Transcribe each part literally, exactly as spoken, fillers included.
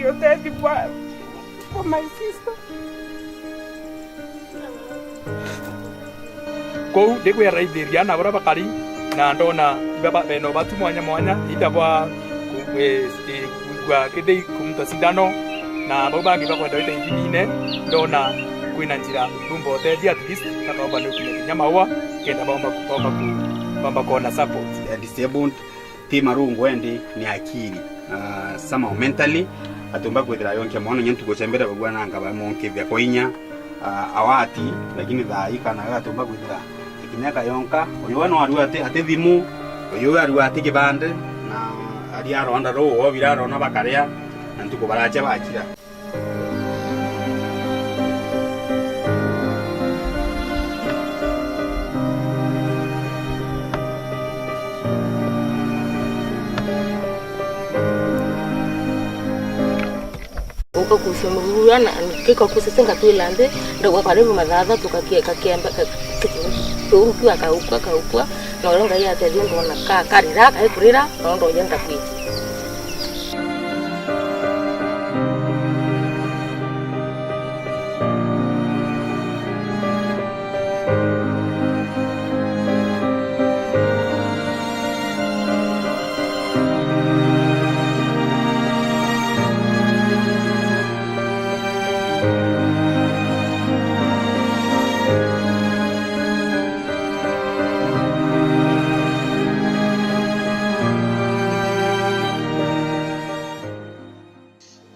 Utethi kwa, kwa my sister. Kou ndikwiraithiria na baria bakari, na ndona iba ba-, bena ubatu mwanya mwanya, ita bwa ku-, eh, eh, kwigua kithei kumta sindano, na bau bangi bakwenda gwita ithimine, ndona kwina njira irumba utethia, at least, na baumba ni ukinya kinya maua, kenda baumba ku-, baumba ku-, baumba kwona support. They are disabled. Ti marungu endi, ni akiri. Ah, somehow mentally, atumba kwithira ayonkia mwana, inya ntuku cia mbere bagua na ngaba monkithia kwa inya, ah, awati, lakini thaa ii kana gaga atumba kwithira ikinya kayonka, uyu we no arua ati, ati thimu, uyu we arua ati kibande, na ari aronda ruu, obira arona bakaria, na ntuku baracha bakira. Ukakucia mururu na kikakucia cenga twila nthi, ndauga karibu mathaa athatu kakie-, kakiamba, ka-, uu tu akaukua, akaukua, na uria Ngai atethia ndona ka-, karira, kaikurira, na ndauga ndakwitie.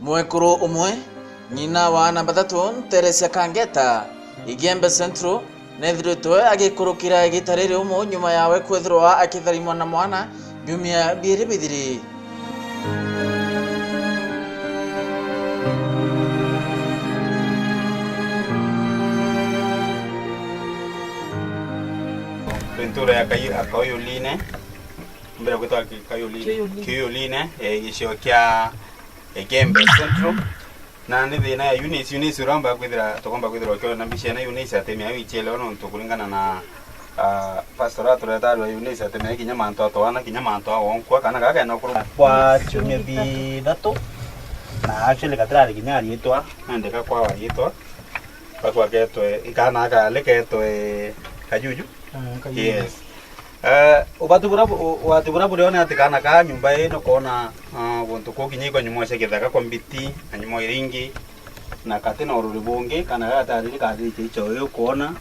Mwekuru umwe, ng'ina wa aana bathatu, Teresia Kangeta, Igembe Central, neethiritwe agikurukira igiita riri umu nyuma yawe kwithirwa akitharimwa na mwana biumia biiri bithiri. Twi ntuura ya Kayu-, Akauyuline, mbere gwitwa Ki-, Kayuline. Kiyuline. Kiyuline, eh, gicigo kia Igembe Central. Na ni thina ya Eunice, Eunice uromba kwithira, tukomba kwithira ukiona mbica ina Eunice atemia wichelewa nontu kuringana na, ah, pastor atureta arua Eunice atemia kinya mantu atwana, kinya mantu awonkwa, kana gaka ena kuru kwa ciumia bithatu. Na actually gatirari kinya ariitwa, nandika kwa wariitwa. Bakwaketwe, ikana aka leketwe Kajuju. Mm, Kajuju. Yes. Eh, ubatu bura bu-, u-, ubatu bura burione ati kana ka nyumba ii nukwona, ah, guntu kuu kinya iko nyumo cia kithaka kwa mbiti, na nyumo iringi, na kati na ururi bungi, kana gatariri kathirite icho ii ukwona.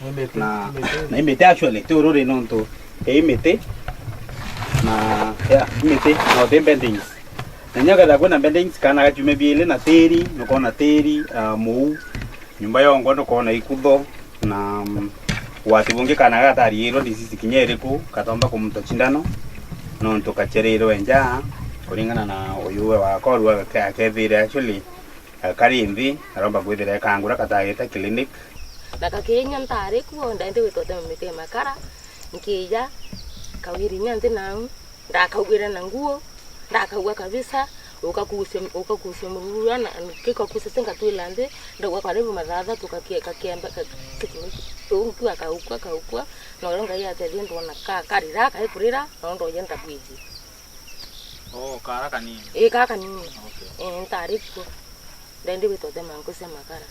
Ni miti, na, ni miti. Na imiti actually, ti ururi nontu, i imiti, na, yeah, imiti, na uti buildings. Na nyo ketha kwina buildings, kana gachume biili na tiri, nukwona tiri, ah, muu, nyumba yongwa nukwona ikutho, na, mm, wati bungi kana gatariirwe disease kinya iriku, katomba kumuta cindano, nontu kachereirwe nja, kuringana na uyu we wakorwa ake-, akethire actually, eh, kari nthi, aromba kwithira ekangura katagite clinic. Na kakinya ntari kuo, ndaendi gwitwa tema miti ya makara, nkija, kawirinya nthi nau, ndakaugire na nguo, ndakaua kabisa, ukakucia, ukakucia mururu na, kikakucia cenga twila nthi, ndauga karibu mathaa athatu kakie-, kakiamba, ka-, uu tu akaukua, akaukua, na uria Ngai atethia ndona ka-, karira, kaikurira, na ndoja ndakwitie. Oh, kara kanini? Ii, kara kanini. Okay. Ii, ntari kuo. Ndendi gwitwa tema ngucia makara.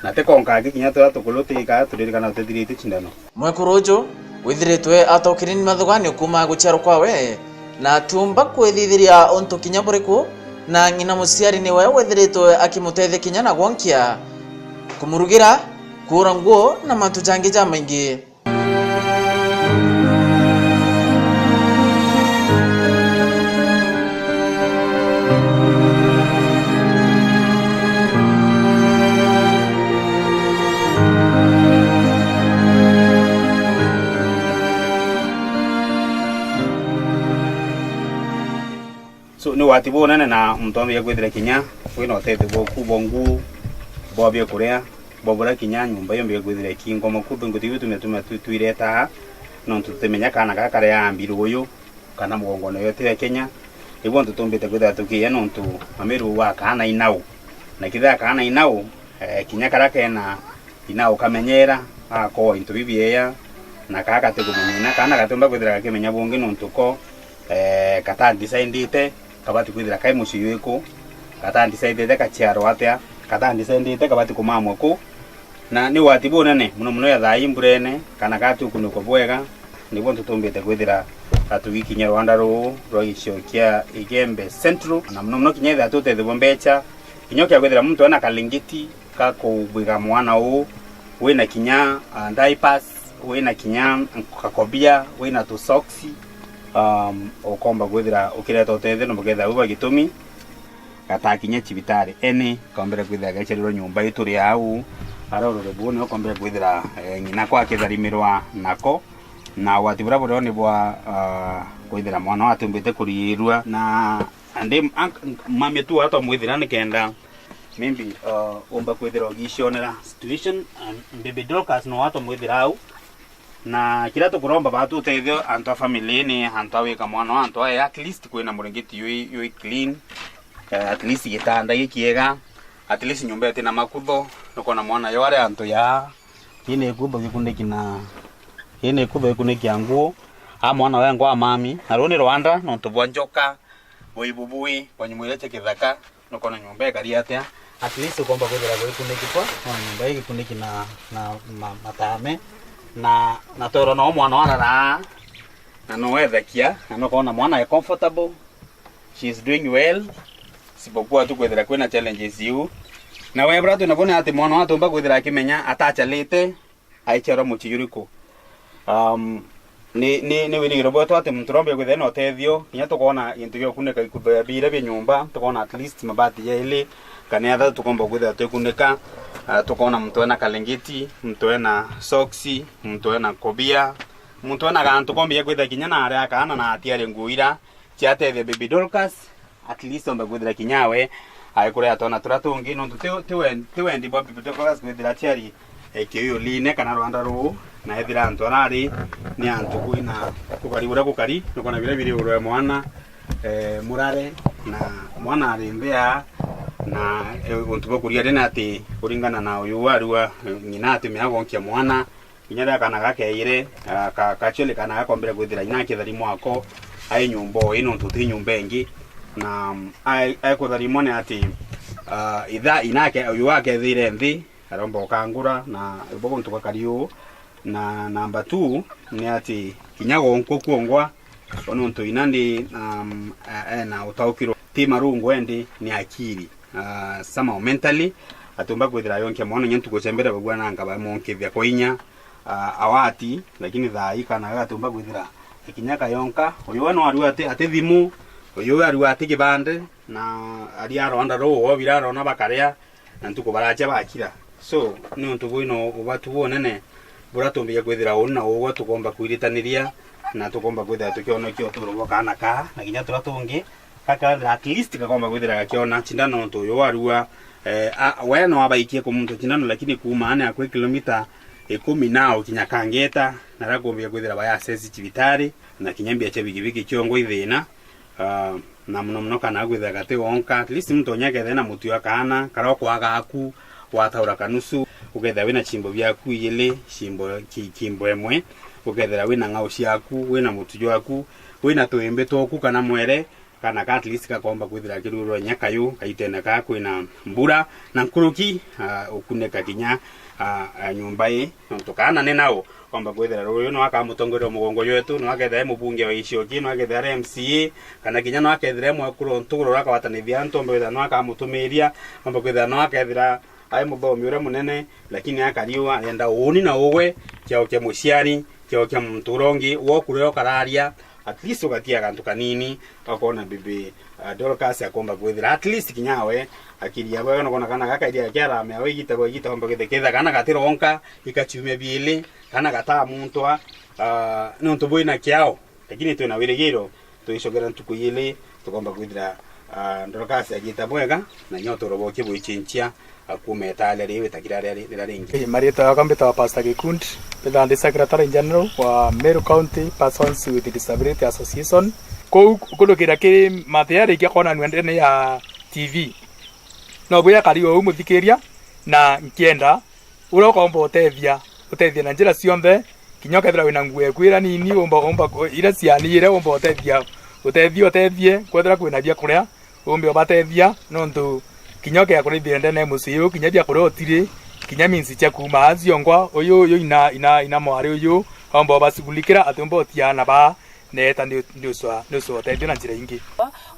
Na ti konka aki kinya turia tukuru ti kaa turirikana tutithirite cindano. Mwekuru uju withiritwe atokiri ni mathuganio kuuma guciarwa kwawe, na atiumba kwithithiria untu kinya buriku, na ng'ina muciari niwe withiritwe akimutethia kinya na gwonkia, kumurugira, kuura nguo na mantu jangi jamaingi. So, ni wati bunene na muntu ambia kwithira kinya wina utethio bwa ku bwa nguu, bwa bia kuria, bwa bura kinya nyumba iyo mbia kwithira ikingwa makubi, nguti iu tume, tume tu-, twireta, nontu tutimenya kana gaka karia ambirwe uyu, kana mugongone yo ti ya Kenya. Ibu ntu tumbite kwithira tukiya nontu mamiru wa kaana inau. Na kithira kaana inau, eh, kinya karia kena inau kamenyera, akoa into bibieya, na kaa gatikumenya ina, kaana gatiumba kwithira gakimenya bungi nontu ko, eh, kata decidite, kabati kwithira kai mucii jwiku, Katandisendete kaciarwa atia? Katandisendete kabati kumamwa ku. Na ni wati bunene muno muno ya thaa ii mburene, kana gati ukunikwa bwega, niguo ntutumbite kwithira tugikinya rwanda ruu rwa gicio kia Igembe Central, na muno muno kinya ethira tutethibwa mbecha, kinya kia kwithira muntu ena kalingiti ka kubwiga mwana uu, wina kinya, ah, diapers, wina kinya kakobia, wina tu socks, um, ukomba kwithira ukireta utethio na bukethira bwi bwa gitumi. Gatakinya cibitari eni, kombere kwithira gecherirwe nyumba ii turi au, ara urore buu nio kombere kwithira, eh, ng'ina kwa akitharimirwa nako, na ugwati buria burio ni bwa, ah, kwithira mwana watumbite kuriirua, na ndi mami tu atomwithira nikenda maybe, uh, umba kwithira ugicionera situation, and baby Dorcas no atomwithira au. Na kiria tukuromba batu utethio antu a family ni antu a wika mwana wa antu aya, at least kwina muringiti yui, yui clean, eh, at least gitanda gikiega, at least nyumba itina makutho, nukona mwana yo ari antu ya kina ikutho gikuniki na kina ikutho gikuniki ya nguo, a mwana wengwa a mami, na ruu ni rwanda nontu bwa njoka, bui bubui, bwa nyumu iria cia kithaka, nukona nyumba ikari atia, at least ukomba kwithira gwikuniki kwa, nona nyumba igikuniki na, na ma, matame, na, na twirwa no mwana wararaa, na no ethakia, na nukona mwana e comfortable, she is doing well, sipokuwa tu kwithira kwina challenges iu. Na webura twinabo ni ati mwana watumba kwithira akimenya atachalite, aichiarwa mucii juriku. Um, ni, ni, ni wirigiro bwetu ati muntu uromba kwithira na utethio, kinya tukoona gintu gia kunika ikutho ya biira bia nyumba, tukoona at least mabati jaili kana ya thatu tukomba kwithira twikunika, uh, tukoona muntu ena kalingiti, muntu ena socks, muntu ena kobia, muntu ena gantu komba kwithira kinya na aria akaana na atiari nguo ira ciatethia baby Dorcas. At least omba kwithira kinya we aikuria twana turia tungi, nontu ti, ti wen-, ti wendi bwa bibi Dorcas kwithira aciari, eh, kiuyuline kana rwanda ruu, na ethira antu arari ni antu kwina kukari buria kukari, nukona biria biri urwe mwana, eh, murare, na mwana ari nthia, na, eh, untu bwa kuria ni ati kuringana na uyu warua, eh, ng'ina atumia gonkia mwana, kinya riria kana gakeire, ah, ka, actually kana gakombire kwithira ina akitharimwa ako ai nyumba oi, nontu ti nyumba ingi, na, mm, ai, ai kutharimwa ni ati, ah, itha inake uyu akethire nthi, aromba ukangura, na ibo guntu gakari uu, na number two ni ati kinya gonkwa kuongwa, o nontu ina ndi, um, e-, ena utaukiro ti marungu endi ni akiri. Ah, somehow mentally, atiumba kwithira ayonkia mwana, kinya ntuku cia mbere bagua nanga bamonkithia kwa inya, ah, awati, lakini thaa ii kana gatiumba kwithira kinya kayonka. Uyu we no arua ati, ati thimu, uyu we arua ati kibande, na aria rwanda ruu, obira arona bakaria, na ntuku baracha bakira. So, ni untu bwina ubatu bunene buria tumbikia kwithira uu na ugwe tukomba kwiritaniria, na tukomba kwithira tukionokia uturo bwa kaana kaa, na kinya turia tungi, gakathira at least gakomba kwithira gakiona cindano nontu uyu warua, eh, a, we no abaikie ku muntu cindano, lakini kuuma ane akwi kilomita ikumi na ukinya Kangeta, na rakumbia kwithira baya access cibitari, na kinya mbia cia bigibigi ciongwa ithina, ah, na muno muno kana gwithira gati wonka, at least muntu onya akethira na mutu ya kaana, kara okwaga aku, wataura kanusu, ukethira wina chimbo biaku ijili, chimbo, ki-, kimbo emwe, ukethira wina ng'au ciaku, wina mutu jwaku, wina tuimbi twoku kana mwere, kana ka at least gakomba kwithira kirurwa inya kayu, kaitene kaa kwina mbura, na nkuruki, ah, ukunika kinya, ah, ah, nyumba ii, nontu kaana ni nau, omba kwithira ruyu no akamutongoria mugongo jwetu, no akethira e mubunge wa icio ki, no akethira ari M C A, kana kinya no akethira e mwekuru ntu uria akagwatanithia antu, omba kwithira no akamutumiria, omba kwithira no akethira ai muthomi uria munene, lakini akariu arenda uuni na ugwe, kiao kia muciari, kiao kia muntu uria ungi, woku riria ukararia, at least ugatia gantu kanini, ukona bibi, uh, Dorcas akomba kwithira, at least kinya we, akiri ya bwega nukona kana gaka iria kiaramea we igita gwa igita, omba kwithira, kethira kana gatironka, ikaciumia biili, kana gatamuntwa, uh, nontu bwina kiao. Lakini twina wirigiro, twicokera ntuku iili, tukomba kwithira, ah, Dorcas agiita bwega, na inya uturo bwokie bwichinchia, ah, kuuma itaale riu itakira riria ri-, riria ringi. Ii, mariitwa yakwa mbitawa Pastor Gikundi, mbithawa ndi Secretary General wa Meru County Persons with Disability Association. Kuu kunukira kiri mate yarikia kwonanua ndene ya T V. No bwira kari uu muthikiria, na nkienda uria ukomba utethia, utethia na njira cionthe, kinya ukethira wina nguo eku ira nini, umba, umba, ira ciani ira umba utethia, utethia, utethie, kwethira kwina bia kuria, Umbe ubatethia, nontu kinya ukia kurithia ndene mucii uyu, kinya bia kuria utiri, kinya minsi cia kuuma aa ciongwa, uyu, uyu ina, ina, ina mwari uyu, omba ubacughulikira, ati umba utia aana baa, neeta ni, ni ucwa, ni ucwa utethio na njira ingi.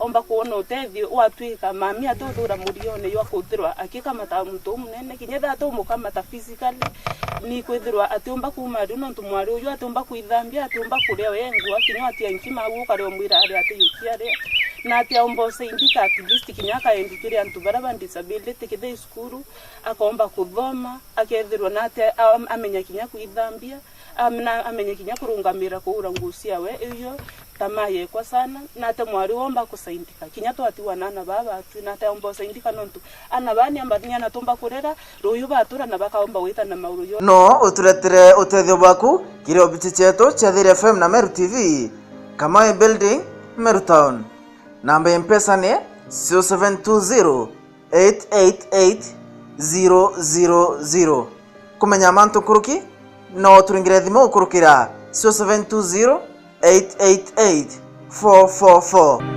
Omba kwona utethio, watwika mami ati uthura murione jwa kuthirwa akikamata muntu umunene, kinya etha tumukamata physically, ni kwithirwa atiumba kuuma riu, nontu mwari uyu atiumba kwithambia, atiumba kuria wengwa, kinya atia nkima au ukaria umwira aria ati yuki aria. Na ati aumba usaindika at least kinya akaendi kiri antu baria ba disability, kethira i cukuru, akomba kuthoma, akethirwa na ati am-, amenya kinya kwithambia, am-, na amenya kinya kurungamira kuura nguu ciawe, iyo tamaa yekwa sana, na ati mwari womba kusaindika. Kinya twatigwa na aana baa batwi, na ati aumba usaindika nontu aana baa ni ambarinya na tumba kurera, ruuyu batura na bakaumba gwita na mauru jo. No uturetere utethio bwaku kiri obici cietu cia Thiri F M na Meru T V, Kamae Building, Meru Town. Namba ya Mpesa ni zero seven two zero eight eight eight zero zero zero. Kumenya mantu nkuruki, no turingire thimu gukurukira zero seven two zero eight eight eight four four four.